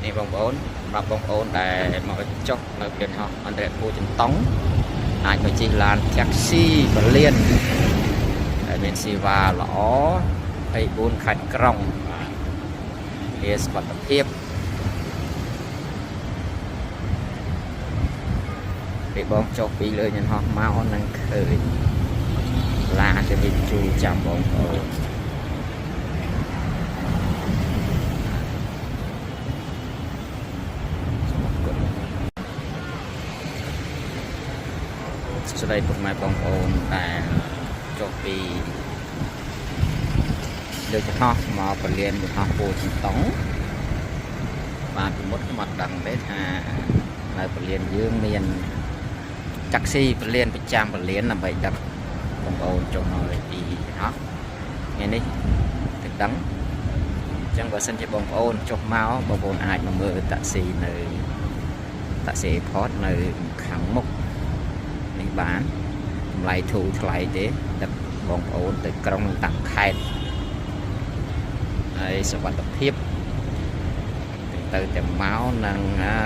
នេះបងប្អូនសម្រាប់បងប្អូនដែលមកចុះនៅព្រលានហោះអន្តរជាតិពោធិ៍ចិនតុងអាចមកជិះឡានតាក់ស៊ីព្រលានដែលមានសេវាល្អ24ខេត្តក្រុងបាទវាសុវត្ថិភាពពេលបងចុះពីលើយន្តហោះមកនឹងឃើញឡានទៅវិញជួយចាំបងប្អូនសូមអរគុណ សួស្តីពុកម៉ែបងប្អូនដែលចុះពីលើចហោះមកពលានយន្តហោះពោធិ៍ចិនតុងបាទពីមុនខ្ញុំអត់ដឹងទេថានៅពលានយើងមានតាក់ស៊ីពលានប្រចាំពលានដើម្បីដឹកបងប្អូនចុះមកពីយន្តហោះថ្ងៃនេះទៅដឹងអញ្ចឹងបើសិនជាបងប្អូនចុះមកបងប្អូនអាចមកមើលតាក់ស៊ីនៅតាក់ស៊ី airport នៅខាងមុខ នេះបានតម្លៃធូរថ្លៃទេដឹកបងប្អូនទៅក្រុងនិងតាមខេត្តហើយសុវត្ថិភាពទៅតែមកនឹងអា